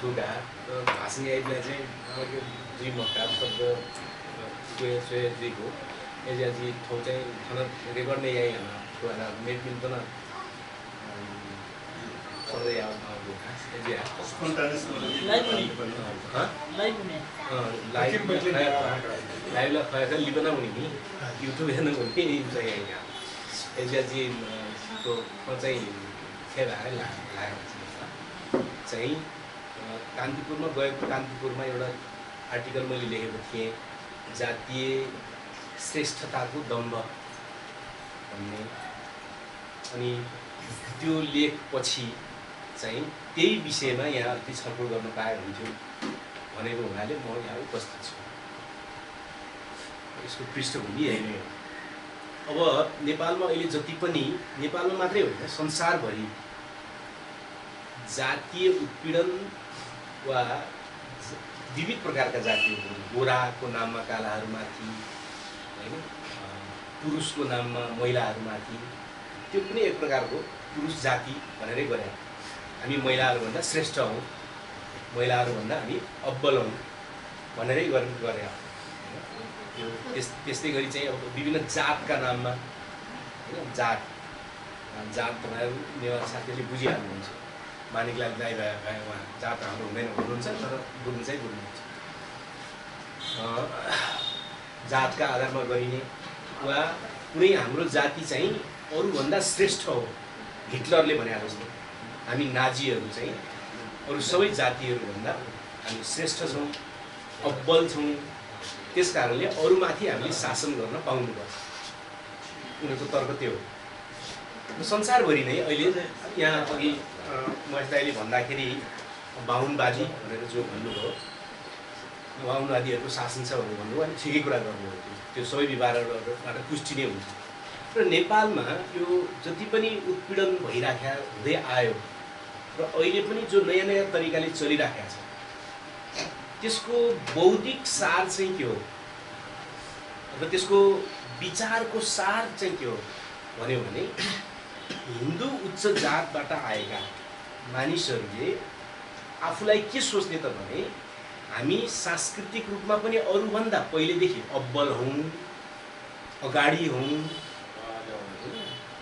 ठुका भाषण आइदिला चाहिँ दुई मक्का शब्द दुईको एजियाजी ठाउँ चाहिँ थन रेकर्ड नै यही होइन ठुला मेट मिल्छ न सधैँ आउँदो लाइभलाई खुवाएर लिपना हुने नि युट्युब हेर्नु हुने चाहिँ यहाँ एजियाजीको चाहिँ खेला लागेको चाहिँ कान्तिपुरमा गएको कान्तिपुरमा एउटा आर्टिकल मैले लेखेको थिएँ जातीय श्रेष्ठताको दम्भ भन्ने अनि त्यो लेखपछि चाहिँ त्यही विषयमा यहाँ अलिकति छलफल गर्न पाए हुन्थ्यो भनेको हुनाले म यहाँ उपस्थित छु यसको पृष्ठभूमि यही नै हो अब नेपालमा अहिले जति पनि नेपालमा मात्रै होइन संसारभरि जातीय उत्पीडन वा विविध प्रकारका जातिहरू गोराको नाममा कालाहरूमाथि होइन पुरुषको नाममा महिलाहरूमाथि त्यो पनि एक प्रकारको पुरुष जाति भनेरै गरे हामी महिलाहरूभन्दा श्रेष्ठ हौँ महिलाहरूभन्दा हामी अब्बल हौँ भनेरै गरे त्यो त्यस्तै गरी चाहिँ अब विभिन्न जातका नाममा होइन जात तपाईँहरू नेवार साथीहरूले बुझिहाल्नुहुन्छ मानिकलाल दाइ भए उहाँ जात हाम्रो हुँदैन भन्नुहुन्छ तर बुझ्नु चाहिँ बुझ्नुहुन्छ जातका आधारमा गरिने वा कुनै हाम्रो जाति चाहिँ अरूभन्दा श्रेष्ठ हो हिटलरले भने जस्तो हामी नाजीहरू चाहिँ अरू सबै जातिहरूभन्दा हामी श्रेष्ठ छौँ अब्बल छौँ त्यस कारणले अरूमाथि हामीले शासन गर्न पाउनुपर्छ उनीहरूको तर्क त्यो हो संसारभरि नै अहिले यहाँ अघि महेश दाइले भन्दाखेरि बाहुनवादी भनेर जो भन्नुभयो बाहुनवादीहरूको शासन छ भनेर भन्नुभयो अनि ठिकै कुरा गर्नुभयो त्यो सबै विभागबाट पुष्टि नै हुन्छ र नेपालमा यो जति पनि उत्पीडन भइराख्या हुँदै आयो र अहिले पनि जो नयाँ नयाँ तरिकाले चलिराखेको छ त्यसको बौद्धिक सार चाहिँ के हो र त्यसको विचारको सार चाहिँ के हो भन्यो भने हिन्दू उच्च जातबाट आएका मानिसहरूले आफूलाई के सोच्ने त भने हामी सांस्कृतिक रूपमा पनि अरूभन्दा पहिलेदेखि अब्बल हौँ अगाडि हौँ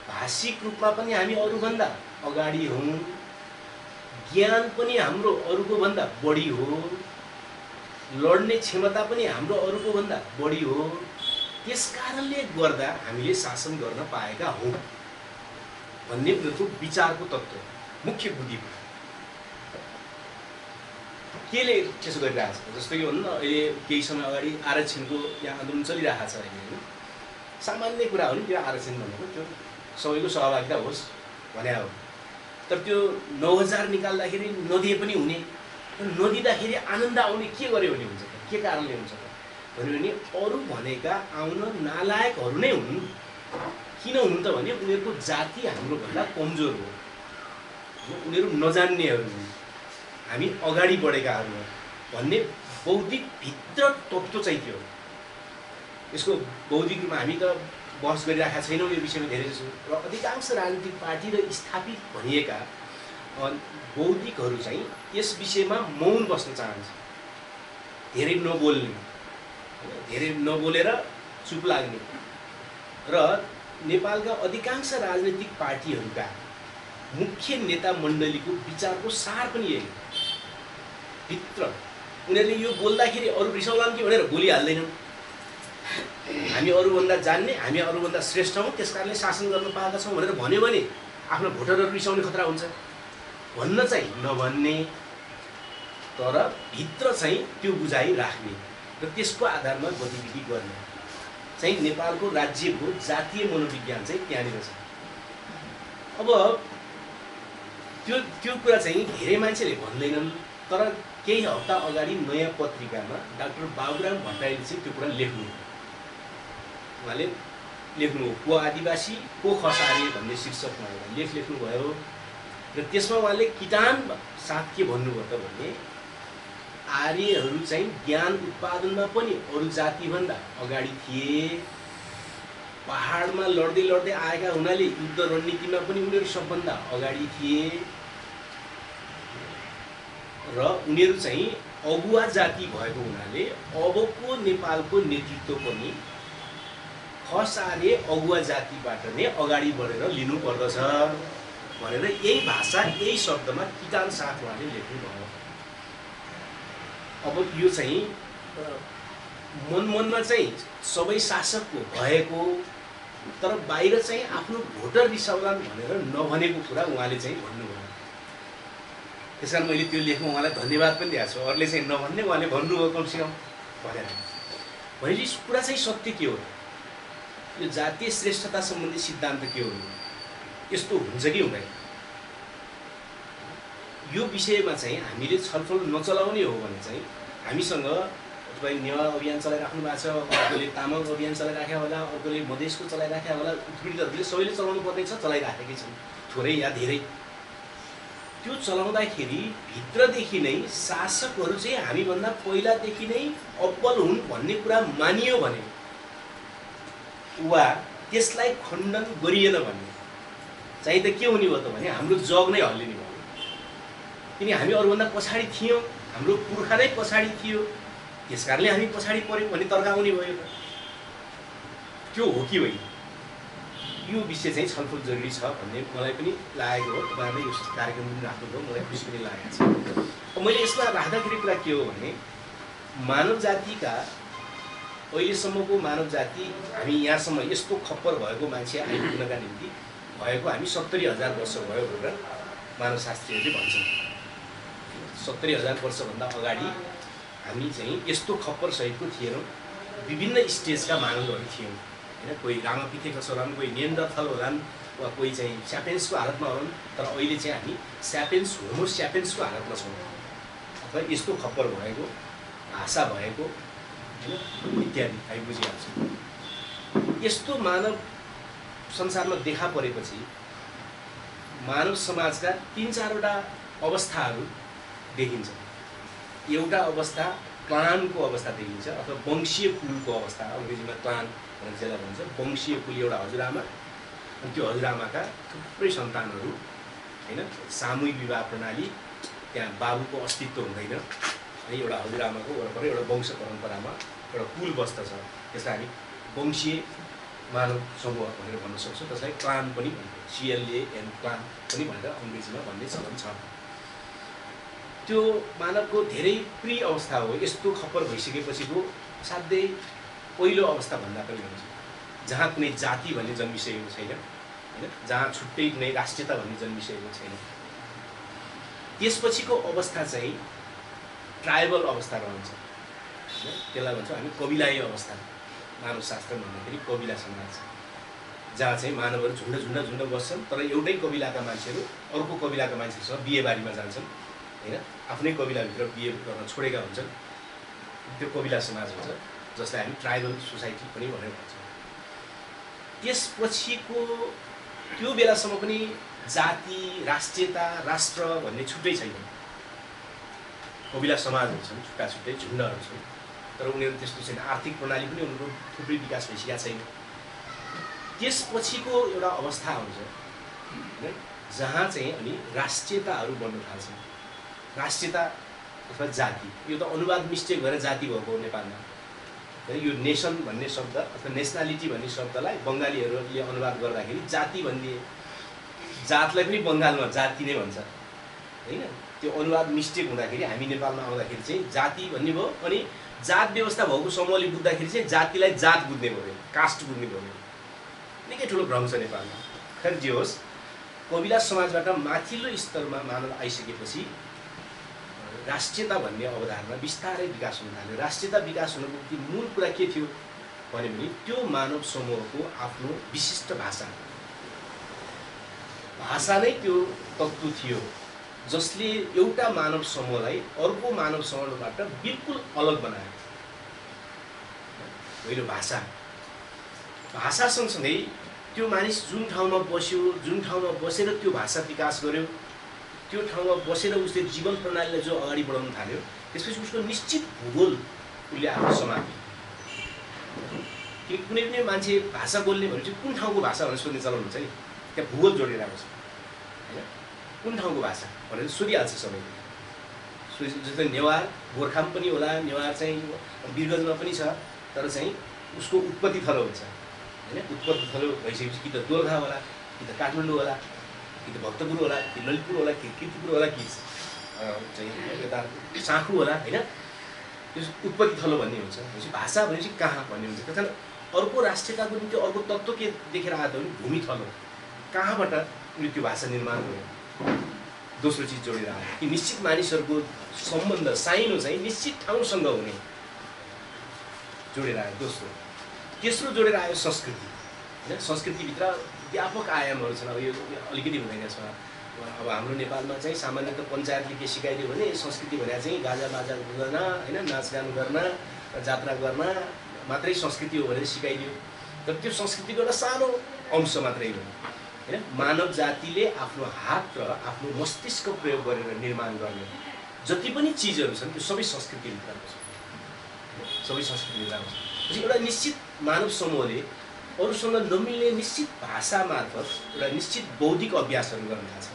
भाषिक रूपमा पनि हामी अरूभन्दा अगाडि हौँ ज्ञान पनि हाम्रो अरूको भन्दा बढी हो लड्ने क्षमता पनि हाम्रो अरूको भन्दा बढी हो त्यसकारणले गर्दा हामीले शासन गर्न पाएका हौँ भन्ने उनीहरूको विचारको तत्त्व मुख्य बुद्धि केले त्यसो गरिरहेको छ जस्तो कि भन्नु न अहिले केही समय अगाडि आरक्षणको यहाँ आन्दोलन चलिरहेको छ अहिले होइन सामान्य कुरा हो नि त्यो आरक्षण भनेको त्यो सबैको सहभागिता होस् भने हो तर त्यो 9000 निकाल्दाखेरि नदिए पनि हुने नदिँदाखेरि आनन्द आउने के गर्यो भने हुन्छ के कारणले हुन्छ भन्यो भने अरू भनेका आउन नालायकहरू नै हुन् किन हुन् त भने उनीहरूको जाति हाम्रो भन्दा कमजोर हो उनीहरू नजान्नेहरू हुन् हामी अगाडि बढेकाहरू हो भन्ने बौद्धिक भित्र तत्त्व चाहिँ थियो यसको बौद्धिक रूपमा हामी त बहस गरिरहेका छैनौँ यो विषयमा धेरै जसो र अधिकांश राजनीतिक पार्टी र स्थापित भनिएका बौद्धिकहरू चाहिँ यस विषयमा मौन बस्न चाहन्छ धेरै नबोलेर चुप लाग्ने र नेपालका अधिकांश राजनीतिक पार्टीहरूका मुख्य नेता मण्डलीको विचारको सार पनि यही भित्र उनीहरूले यो बोल्दाखेरि अरू रिसाउलान् कि भनेर बोलिहाल्दैनन् हामी अरूभन्दा जान्ने हामी अरूभन्दा श्रेष्ठ हौँ त्यस कारणले शासन गर्न पाएका छौँ भनेर भन्यो भने आफ्नो भोटरहरू रिसाउने खतरा हुन्छ भन्न चाहिँ नभन्ने तर भित्र चाहिँ त्यो बुझाइ राख्ने र त्यसको आधारमा गतिविधि गर्ने चाहिँ नेपालको राज्यको जातीय मनोविज्ञान चाहिँ त्यहाँनिर छ अब त्यो कुरा चाहिँ धेरै मान्छेले भन्दैनन् तर केही हप्ता अगाडि नयाँ पत्रिकामा डाक्टर बाबुराम भट्टराईले चाहिँ त्यो कुरा लेख्नु उहाँले लेख्नु को आदिवासी को खसारे भन्ने शीर्षकमा एउटा लेख लेख्नुभयो र त्यसमा उहाँले किटान साथ के भन्नुभयो त भने आर्यहरू चाहिँ ज्ञान उत्पादनमा पनि अरू जातिभन्दा अगाडि थिए पहाडमा लड्दै लड्दै आएका हुनाले युद्ध रणनीतिमा पनि उनीहरू सबभन्दा अगाडि थिए र उनीहरू चाहिँ अगुवा जाति भएको हुनाले अबको नेपालको नेतृत्व पनि खसारे अगुवा जातिबाट नै अगाडि बढेर लिनुपर्दछ भनेर यही भाषा यही शब्दमा किटान साथ उहाँले लेख्नुभयो। अब यो चाहिँ मनमनमा चाहिँ सबै शासकको भएको तर बाहिर चाहिँ आफ्नो भोटर रिसाउलान् भनेर नभनेको कुरा उहाँले चाहिँ भन्नुभयो। त्यसकारण मैले त्यो लेखमा उहाँलाई धन्यवाद पनि दिएको छु। अरूले चाहिँ नभन्ने उहाँले भन्नुभयो कमसेकम भनेर। भनेपछि कुरा चाहिँ सत्य के हो, यो जातीय श्रेष्ठता सम्बन्धी सिद्धान्त के हो, यस्तो हुन्छ कि हुँदैन, यो विषयमा चाहिँ हामीले छलफल नचलाउने हो भने चाहिँ हामीसँग तपाईँ नेवा अभियान चलाइराख्नु भएको छ, अर्कोले तामाङ अभियान चलाइराखेको होला, अर्कोले मधेसको चलाइराखेको होला, उत्पीडितहरूले सबैले चलाउनु पर्ने छ, चलाइराखेकै छन् थोरै या धेरै। त्यो चलाउँदाखेरि भित्रदेखि नै शासकहरू चाहिँ हामीभन्दा पहिलादेखि नै अब्बल हुन् भन्ने कुरा मानियो भने वा त्यसलाई खण्डन गरिएन भने चाहिँ त के हुने भयो त भने हाम्रो जग नै हल्लिने भयो। किन हामी अरूभन्दा पछाडि थियौँ, हाम्रो पुर्खा नै पछाडि थियो, त्यसकारणले हामी पछाडि पऱ्यौँ भन्ने तर्काउने भयो त। त्यो हो कि होइन, यो विषय चाहिँ छलफल जरुरी छ भन्ने मलाई पनि लागेको हो। तपाईँहरूले यो कार्यक्रम पनि राख्नुभयो, मलाई खुसी पनि लागेको छ। मैले यसमा राख्दाखेरि कुरा के हो भने मानव जातिका अहिलेसम्मको मानव जाति हामी यहाँसम्म यस्तो खप्पर भएको मान्छे आइपुग्नका निम्ति भएको हामी 70,000 वर्ष भयो भनेर मानवशास्त्रीहरूले भन्छन्। 70,000 वर्षभन्दा अगाडि हामी चाहिँ यस्तो खप्पर सहितको थिएनौँ। विभिन्न स्टेजका मानवहरू थियौँ होइन, कोही रामापिथेकस होलान्, कोही निएन्डरथल होलान्, वा कोही चाहिँ स्यापियन्सको हालतमा होलान्। तर अहिले चाहिँ हामी स्यापियन्स होमो स्यापियन्सको हालतमा छौँ। अथवा यस्तो खप्पर भएको, भाषा भएको होइन इत्यादि हामी बुझिहाल्छौँ। यस्तो मानव संसारमा देखा परेपछि मानव समाजका 3-4वटा अवस्थाहरू देखिन्छ। एउटा अवस्था क्लानको अवस्था देखिन्छ अथवा वंशीय कुलको अवस्था, अङ्ग्रेजीमा क्लान भनेर जसलाई भन्छ। वंशीय कुल एउटा हजुरआमा, अनि त्यो हजुरआमाका थुप्रै सन्तानहरू होइन, सामूहिक विवाह प्रणाली, त्यहाँ बाबुको अस्तित्व हुँदैन, अनि एउटा हजुरआमाको वरपर एउटा वंश परम्परामा एउटा कुल बस्दछ। त्यसलाई हामी वंशीय मानव समूह भनेर भन्न सक्छौँ। त्यसलाई क्लान पनि भन्छ, CLAN क्लान पनि भनेर अङ्ग्रेजीमा भन्ने चलन छ। त्यो मानवको धेरै प्रिय अवस्था हो। यस्तो खप्पर भइसकेपछिको साध्यै पहिलो अवस्था भन्दा पनि हुन्छ, जहाँ कुनै जाति भन्ने जन्मिसकेको छैन होइन, जहाँ छुट्टै कुनै राष्ट्रियता भन्ने जन्मिसकेको छैन। त्यसपछिको अवस्था चाहिँ ट्राइबल अवस्था रहन्छ होइन, त्यसलाई भन्छौँ हामी कबिलाई अवस्था। मानवशास्त्र भन्दाखेरि कबिला समाज, जहाँ चाहिँ मानवहरू झुन्ड बस्छन्, तर एउटै कबिलाका मान्छेहरू अर्को कबिलाका मान्छेहरूसँग बिहेबारीमा जान्छन् होइन, आफ्नै कबिलाभित्र बिहे गर्न छोडेका हुन्छन्। त्यो कबिला समाज हुन्छ, जसलाई हामी ट्राइबल सोसाइटी पनि भनेर भन्छौँ। त्यसपछिको त्यो बेलासम्म पनि जाति, राष्ट्रियता, राष्ट्र भन्ने छुट्टै छैन। कबिला समाजहरू छन्, छुट्टा छुट्टै झुन्डहरू छन्, तर उनीहरू त्यस्तो छैन। आर्थिक प्रणाली पनि उनीहरूको थुप्रै विकास भइसकेका छैन। त्यसपछिको एउटा अवस्था आउँछ होइन, जहाँ चाहिँ अनि राष्ट्रियताहरू बन्न थाल्छन्। राष्ट्रियता अथवा जाति, यो त अनुवाद मिस्टेक भएर जाति भएको नेपालमा। यो नेसन भन्ने शब्द अथवा नेसनालिटी भन्ने शब्दलाई बङ्गालीहरूले अनुवाद गर्दाखेरि जाति भन्ने, जातलाई पनि बङ्गालमा जाति नै भन्छ होइन। त्यो अनुवाद मिस्टेक हुँदाखेरि हामी नेपालमा आउँदाखेरि चाहिँ जाति भन्ने भयो, अनि जात व्यवस्था भएको समूहले बुझ्दाखेरि चाहिँ जातिलाई जात बुझ्ने भयो, कास्ट बुझ्ने भयो। निकै ठुलो भ्रम छ नेपालमा। खैर जे होस्, कबिला समाजबाट माथिल्लो स्तरमा मानव आइसकेपछि राष्ट्रियता भन्ने अवधारणा बिस्तारै विकास हुन थाल्यो। राष्ट्रियता विकास हुनुको मूल कुरा के थियो भने त्यो मानव समूहको आफ्नो विशिष्ट भाषा, भाषा नै त्यो तत्त्व थियो जसले एउटा मानव समूहलाई अर्को मानव समूहबाट बिल्कुल अलग बनायो। पहिलो भाषा, भाषा सँगसँगै त्यो मानिस जुन ठाउँमा बस्यो, जुन ठाउँमा बसेर त्यो भाषा विकास गर्यो, त्यो ठाउँमा बसेर उसले जीवन प्रणालीलाई जो अगाडि बढाउन थाल्यो, त्यसपछि उसको निश्चित भूगोल उसले आफ्नो समात्यो। कि कुनै पनि मान्छे भाषा बोल्ने भनेपछि कुन ठाउँको भाषा भनेर सोध्ने चलन हुन्छ नि, त्यहाँ भूगोल जोडिरहेको छ होइन। कुन ठाउँको भाषा भनेर सोधिहाल्छ सबैले। जस्तै नेवार गोर्खामा पनि होला, नेवार चाहिँ वीरगन्जमा पनि छ, तर चाहिँ उसको उत्पत्ति थलो हुन्छ होइन। उत्पत्ति थलो भइसकेपछि कि त दोलखा होला, कि त काठमाडौँ होला, कि त भक्तपुर होला, कि ललितपुर होला, कि कीर्तिपुर होला, कि चाहिँ यता साँखु होला होइन। त्यो उत्पत्ति थलो भन्ने हुन्छ। भनेपछि भाषा भनेपछि कहाँ भन्ने हुन्छ। त्यस कारण अर्को राष्ट्रियताको निम्ति अर्को तत्त्व के देखेर आएको भने भूमि थलो, कहाँबाट उनीहरू त्यो भाषा निर्माण गर्यो। दोस्रो चिज जोडेर आयो कि निश्चित मानिसहरूको सम्बन्ध साइनो चाहिँ निश्चित ठाउँसँग हुने जोडेर आयो दोस्रो। तेस्रो जोडेर आयो संस्कृति होइन। संस्कृतिभित्र व्यापक आयामहरू छन्। अब यो अलिकति हुँदैन छ। अब हाम्रो नेपालमा चाहिँ सामान्यतः पञ्चायतले के सिकाइदियो भने संस्कृति भने चाहिँ गाजा बाजा गर्न होइन, नाचगान गर्न, जात्रा गर्न मात्रै संस्कृति हो भनेर सिकाइदियो। तर त्यो संस्कृतिको एउटा सानो अंश मात्रै हो होइन। मानव जातिले आफ्नो हात र आफ्नो मस्तिष्क प्रयोग गरेर निर्माण गर्ने जति पनि चिजहरू छन् त्यो सबै संस्कृतिभित्र आउँछ। सबै संस्कृतिभित्र आउँछ। एउटा निश्चित मानव समूहले अरूसँग नमिल्ने निश्चित भाषा मार्फत एउटा निश्चित बौद्धिक अभ्यासहरू गर्न थाल्छ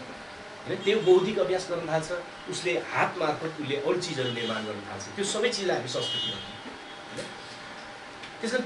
होइन। त्यो बौद्धिक अभ्यास गर्न थाल्छ, उसले हात मार्फत उसले अरू चिजहरू निर्माण गर्न थाल्छ। त्यो सबै चिजलाई हामी संस्कृति भन्छौँ होइन। त्यसकारण